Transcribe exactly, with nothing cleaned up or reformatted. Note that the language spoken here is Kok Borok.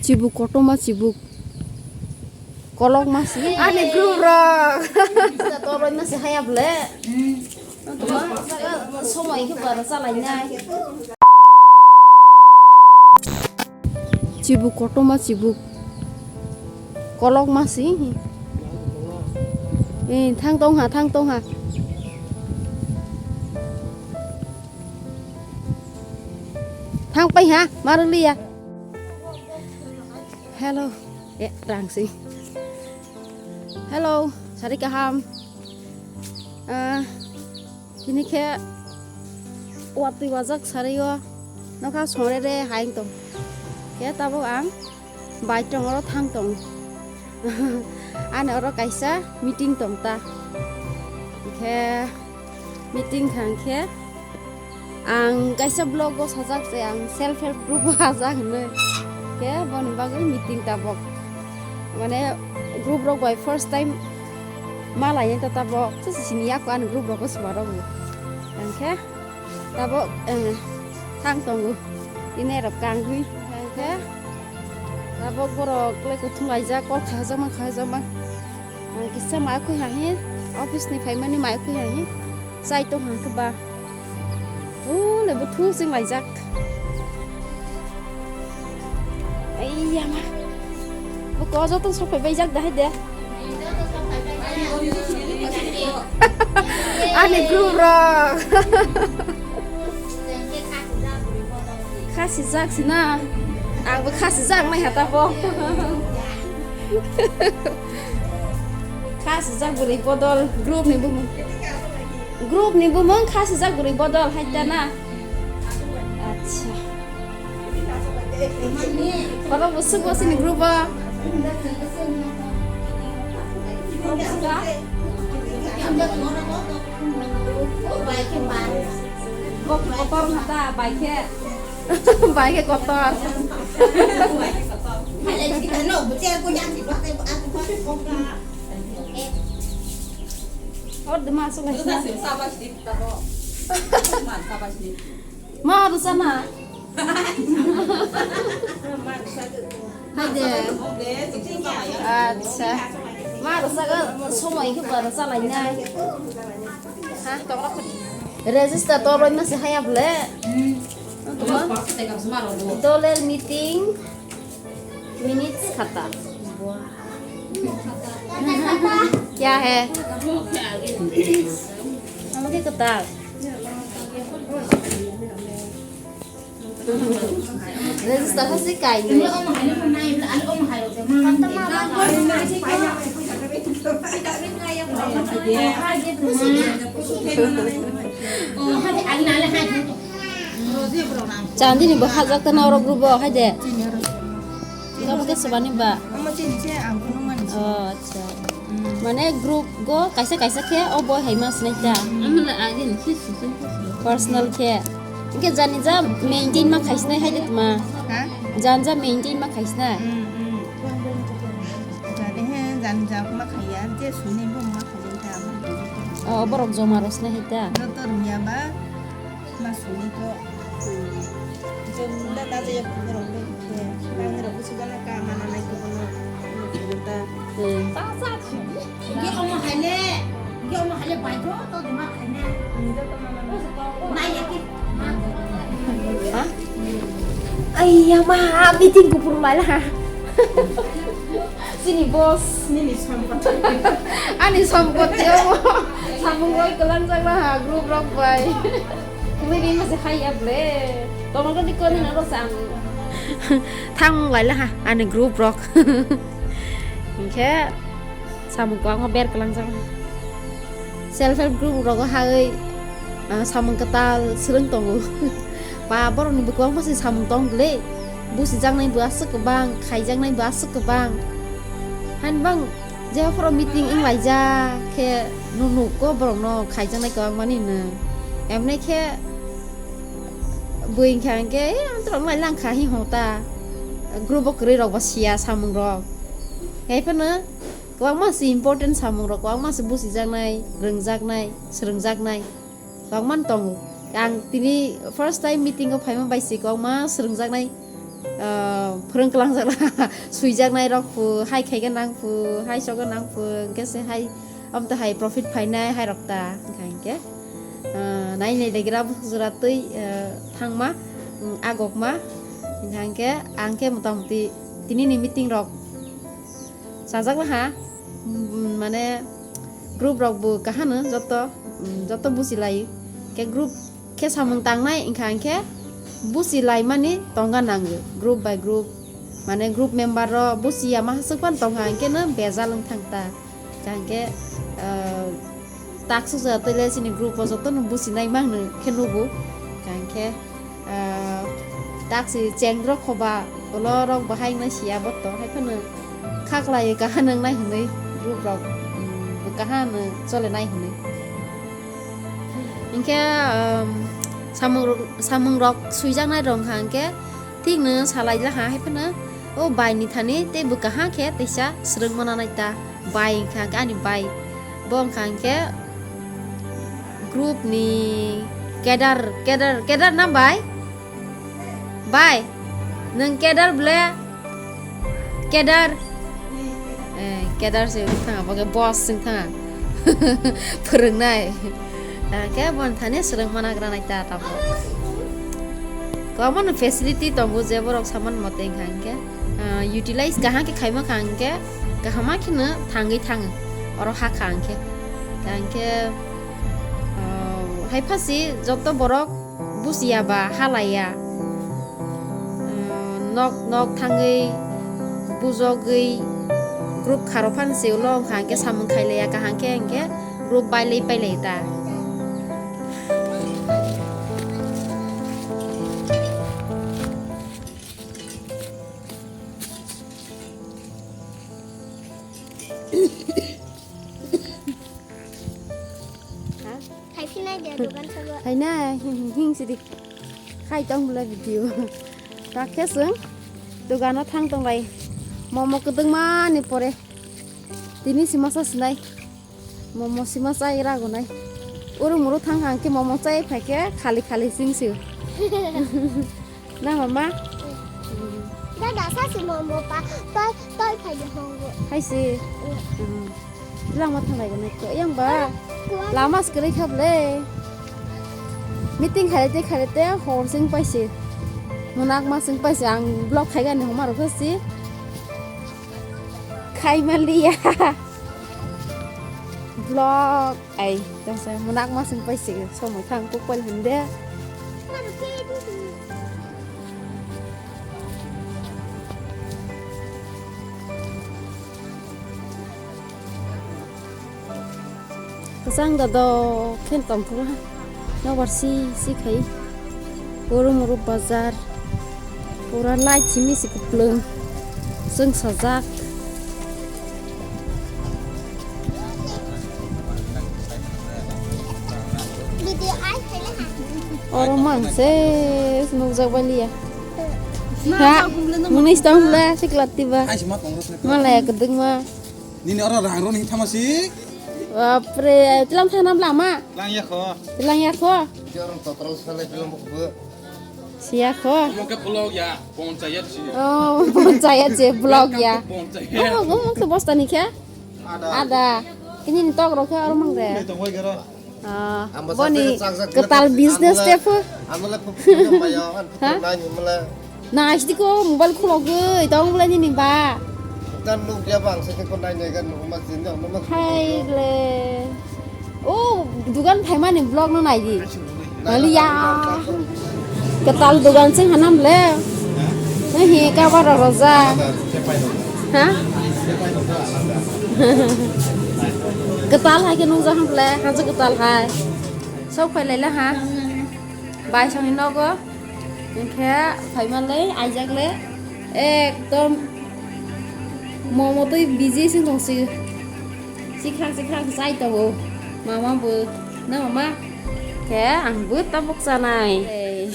Chibuk kotorma chibuk. Kolok masi. Ani group rok. Toroi masi haya bole. Toma somoi khe bara chalai nai. Chibuk kotorma chibuk. Kolok masi. Eh, thang tong ha, thang tong ha. Thang pai ha, marwk liya. Hello. Eh, rang si. Hello, sari kaham. Ah, kini khe watwi wajak sari o. Nokha sore re haing tong. Khe tabuk ang bai tong oro thang tong. Ani oro kaisa meeting tong ta. Khe meeting khang khe ang kaisa vlog o sajak je ang self help group o hajak hinwi. Khe boni bagwi meeting tabok. Mane group rok bai first time malai ta tabok. Sisi sini yaku ani group rok o suma rok. Ang khe tabok, eh, thang tongo. Ini rok kangwi. Ang khe tabok borok le kuthum laijak, kok khajakma khajakma. Ang kisa mai khui hai, office ni phaimani mai khui hai. Chai tong hang khe ba. O le bo thu sing laijak. Ai ya ma. Bo ko joto sok phai baijak da hai de. Ani group rok. Khasi jak sina. Ang bo khasi jak nai hata bo. Khasi jak bwrwi bodol group ni bumung. Group ni bumung khasi jak bwrwi bodol hai ta na. Acha. Kono bwswk bwswk ni group o. Kotor hata bai khe. Bai khe kotor. Hor de ma asuk lai sina. Ma rusa na. Hai de. Acha. Ma rusa ga somoi khe ba rusa lai nai. Ha, tong rok. Register to roi ma se haya bole. Toma. Doler meeting minutes khata. Kya hai? Amo ke kwtal. Register kha se kai ni. Chandini bo hajak ta norok group bo hai de. Tamo ke sobani ba. Omo chini se ang phunukmani se. Oh, acha. Mane group go kaisa kaisa khe o boi hai ma sinai ta. Personal khe. Hingke jani ja maintain ma khaisnai hai de tma. Ha? Jan ja maintain ma khaisnai. Hmm, hmm. Jani he, jani ja ma khaiya, je suni bo ma khaisnai ta. Oh, borok joma rosnai hai ta. Joto rungya ba. Ma suni ko. Jom da da je ko ro ko ke. Nang ro ko sugana ka mana nai ko no. Ko ta. Hmm. Ge omo haile. Ge omo haile bai ko to dima khaina. Nai ya ki. Ha? Aiya ma, meeting ko pur mala ha. Sini boss. Nini sampati. Ani sampati omo. Samung roi kelang jagla ha group rok bai. Kumi ni mase khai ya ble. Tomang ko dikko ni naro sang. Thang lai la ha ani group rok. Hingke samung ko ang ber kelang jagla. Self help group rogo hai, ah, samung kwtal swrwng tongo. Ba borokni bo kwbangma se samung tong le. Busijaknai bo aswk kwbang, khaijaknai bo aswk kwbang. Hain bang je phoro meeting wng laijak khe nugo borokno khaijaknai kwbangmani no. Emne khe bui wngkha hwnkhe, eh, ang to lai langkha hi hota. Group o kwrwi rok bo siya samung rok. Hai phano kwbangma se important samung rok, kwbangma se busijaknai, rwngjaknai, swrwngjaknai. Kwbangma tongo. Ang tini first time meeting o phaima bai se kwbangma swrwngjaknai ah, phwrwng kwlangjak la, swijaknai rok phu, hai khai gwnang phu, hai sok gwnang phu, hwnkhe se hai, omo twi hai profit phainai hai rok ta, hwnkha hwnkhe, ah, nai nai degra bwswk jora twi, ah, thangma, mm, agokma, hwnkha hwnkhe ang khe motamoti tini ni meeting rok chajak la ha, mm, mane group rok bo kahano joto, mm, joto busi lai, khe group khe samung tangnai wngkha hwnkhe busi laimani tongna nango, group by group, mane group member rok busi ya ma haswk phano tongkha hwnkhe no bejal wng thang ta, hwnkha hwnkhe, ah, tak suksa twi le chini group o joto no busi nai mang no khe nugo, hwnkha hwnkhe, ah, tak si cheng rok khoba ulo rok bahai wngna siya bo to hai phano kha kwlai kahano wngnai hwnwi group rok, mm, bo kahano chole nai hwnwi. Hinkhe, um, samung rok, samung rok swijaknai rok wngkha hinkhe thikno salai laha hai phano o bai ni thani tei bwkha ha khe teisa swrwng mana nai ta bai wngkha hinkhe ani bai bo wngkha hinkhe group ni cadre, cadre, cadre na bai? Bai, nwng cadre ble? Cadre? Eh, cadre se wng thanga, bo khe boss wng thanga. Phwrwngnai. Ah, khe bo thani swrwng mana gra nai ta tabuk. Kwbangma no facility tongo je borok saman mote wngkha hwnkhe, ah, utilize kaham khe khaima kha hwnkhe, kaham khe no thangwi thango. Oro ha kha hwnkhe. Hwnkhe, ah, hai phasi joto borok busiya ba halaiya, ah, nok nok thangwi bujogwi group kharo phan se ulo wngkha hwnkhe samung khailaiya kaham khe hwnkhe group bailai pailai ta. Ha? Khai phinai de dogan sabo. Hai na, hing, hing, hing sidi. Khai tong bwlai video. Tak khe chwng dogano thang tong lai. Momo kwdwkma ni pore. Tini sima sa sinai. Momo sima chai rago nai. Uru muru thang hang khe momo chai phai khe khali khali sing sio. Na mama? Dada sa si momo pa toi toi khai de hongo. Hai si. Mm. Langma thanglai gwnai khe, yang ba? Kuwa. Lama se kwrwi kha bwle. Meeting khaide khaide hor sing paise. Munak ma sing paise, ang vlog khaigani homa rokha si. Khai maliya. Vlog, ai, tongsa munak ma sing paise, somoi thang kuk pal hinde. Kwchang da dok khe tongthokla. Nobar si si khai. Oro moro bazar. Pura light simi si kwplwng. Chwng sajak. Oro mang se nukjak baliya. Ha, mwnwi stang bwle, sikla tiba. Malaya kwdwkma. Nini oro rang roni thama si. Bapre, tilang thana bla ma. Lang ya kho. Tilang ya kho. Jorong totrol sale bilang bukbu. Siya kho. Omo khe vlog ya, ponchayat si. Oh, ponchayat je vlog ya. Welcome to ponchayat. Oh, omo khe bosta ni khe? Ada. Ada. Ini ni tok rok khe oro mang de. Ini tong wai garo. Ah, boni kwtal business te phu. Amole phu phu mayo han phu nai mole. Nai sidi ko mobile khulogwi tong bwle nini ba. Dan nuk dia bang se ko nai nai gan nuk ma jin jang nuk ma. Hai le. O dugan phaimani vlog no nai di. Naliya. Kwtal dugan sing hanam le. Nai hi ka ba ro roja. Ha? Kwtal hai khe nukjak ham le, ha kwtal hai. Sok phai lai le ha. Bai songni nogo. Hwnkhe phaimanle, aijakle, ekdom momo twi busy se tongsi. Sikhang sikhang chai tongo. Mama bo, na mama? Khe ang bo tabuk chanai. Ei.